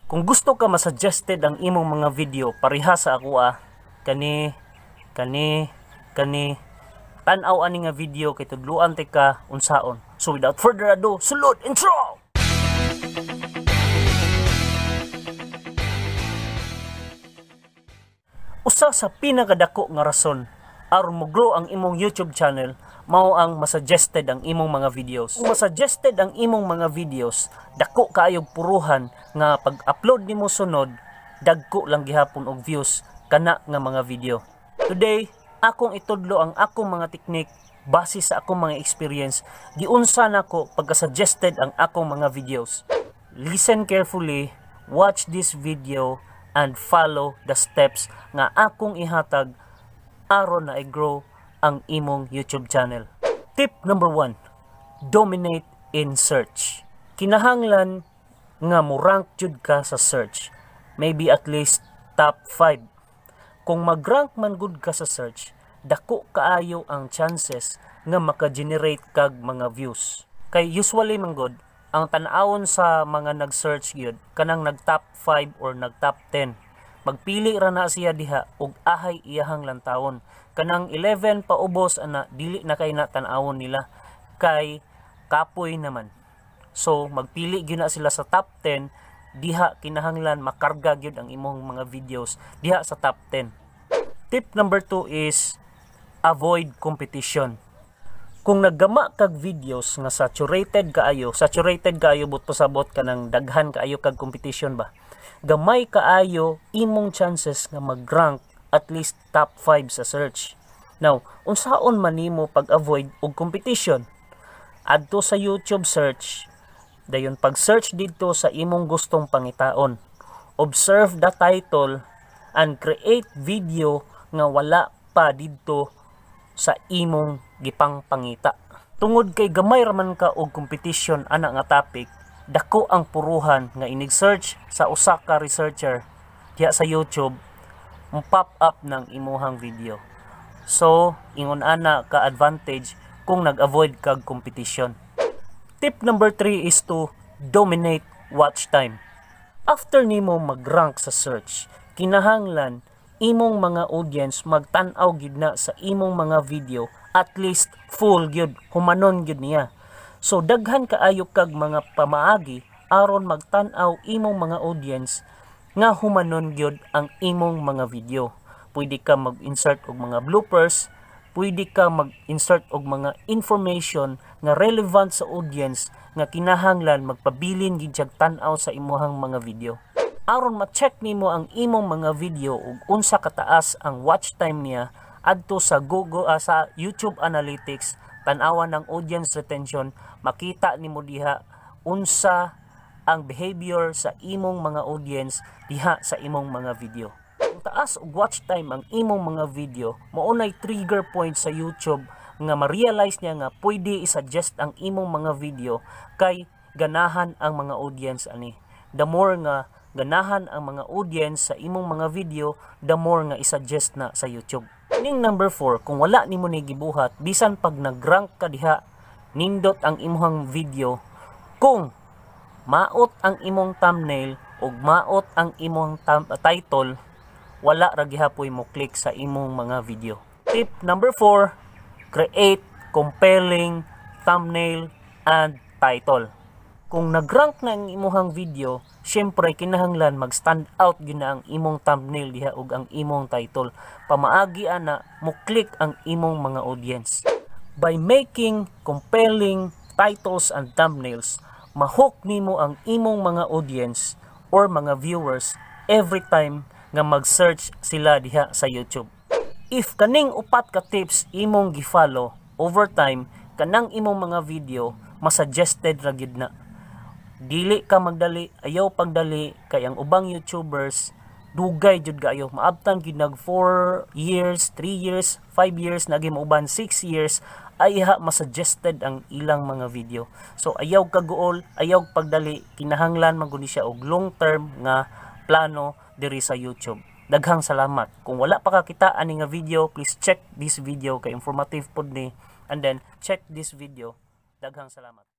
Kung gusto ka masuggested ang imong mga video pareha sa ako kani kani kani tan-aw ani nga video kay tudluan tika unsaon. So without further ado, sulod intro. Usa sa pinakadako nga rason aron mo-grow ang imong YouTube channel mao ang masuggested ang imong mga videos. Kung masuggested ang imong mga videos, dako kaayog puruhan nga pag-upload nimo sunod, dagko lang gihapon og views kana nga mga video. Today, akong itudlo ang akong mga teknik base sa akong mga experience giunsa nako pagka-suggested ang akong mga videos. Listen carefully, watch this video and follow the steps nga akong ihatag aron na i-grow ang imong YouTube channel. Tip number 1, dominate in search. Kinahanglan nga mo-rank jud ka sa search, maybe at least top 5. Kung mag-rank man gud ka sa search, dako kaayo ang chances nga maka-generate kag mga views. Kay usually man gud, ang tan-awon sa mga nag-search gyud kanang nag-top 5 or nag-top 10. Magpili ra na siya diha og ahay iyahang lantawon. Kanang 11 paubos ana dili na kay na tan-awon nila kay kapoy naman. So magpili gyud na sila sa top 10 diha kinahanglan makarga gyud ang imong mga videos diha sa top 10. Tip number 2 is avoid competition. Kung naggama kag videos nga saturated kaayo but pasabot kanang daghan kaayo kag competition ba, gamay kaayo imong chances nga mag-rank at least top 5 sa search. Now, unsaon man nimo pag-avoid og competition? Adto sa YouTube search, dayon pag-search didto sa imong gustong pangitaon. Observe the title and create video nga wala pa didto sa imong gipangpangita. Tungod kay gamay ra man ka og competition ana nga topic, dako ang puruhan nga inig-search sa usa ka researcher diha sa YouTube, pop up ng imuhang video. So, ingon ana ka advantage kung nag-avoid kag competition. Tip number 3 is to dominate watch time. After nimo mag-rank sa search, kinahanglan imong mga audience magtan-aw gyud na sa imong mga video at least full gyud, humanon gyud niya. So daghan kaayo kag mga pamaagi aron magtan-aw imong mga audience nga humanon gyud ang imong mga video. Pwede ka mag-insert og mga bloopers, pwede ka mag-insert og mga information nga relevant sa audience nga kinahanglan magpabilin gyud siyag tan-aw sa imuhang mga video. Aron ma-check nimo ang imong mga video ug unsa kataas ang watch time niya adto sa Google sa YouTube Analytics, tan-awan ang audience retention, makita nimo diha unsa ang behavior sa imong mga audience diha sa imong mga video. Kung taas og watch time ang imong mga video, mao nay trigger point sa YouTube nga ma-realize niya nga pwede i-suggest ang imong mga video kay ganahan ang mga audience ani. The more nga ganahan ang mga audience sa imong mga video, the more nga i-suggest na sa YouTube. Ning number 4, kung wala nimo ni gibuhat, bisan pag nag-rank ka diha, nindot ang imong video, kung maot ang imong thumbnail ug maot ang imong title, wala ra gihapoy mo click sa imong mga video. Tip number 4, create compelling thumbnail and title. Kung nag-rank na ang imuhang video, syempre kinahanglan mag-stand out gyud na ang imong thumbnail diha ug ang imong title. Pamaagi ana mo click ang imong mga audience. By making compelling titles and thumbnails, ma-hook nimo ang imong mga audience or mga viewers every time nga mag-search sila diha sa YouTube. If kaning upat ka tips imong gi-follow over time, kanang imong mga video masuggested ra gyud na. Dili ka magdali, ayaw pagdali kay ang ubang YouTubers dugay jud kaayo, maabtan gyud nag 4 years, 3 years, 5 years, naging mauban 6 years ay ha masuggested ang ilang mga video. So ayaw kaguol, ayaw pagdali, kinahanglan man gud ni siya og long term nga plano diri sa YouTube. Daghang salamat. Kung wala pa kakita ani nga video, please check this video kay informative pod ni, and then check this video. Daghang salamat.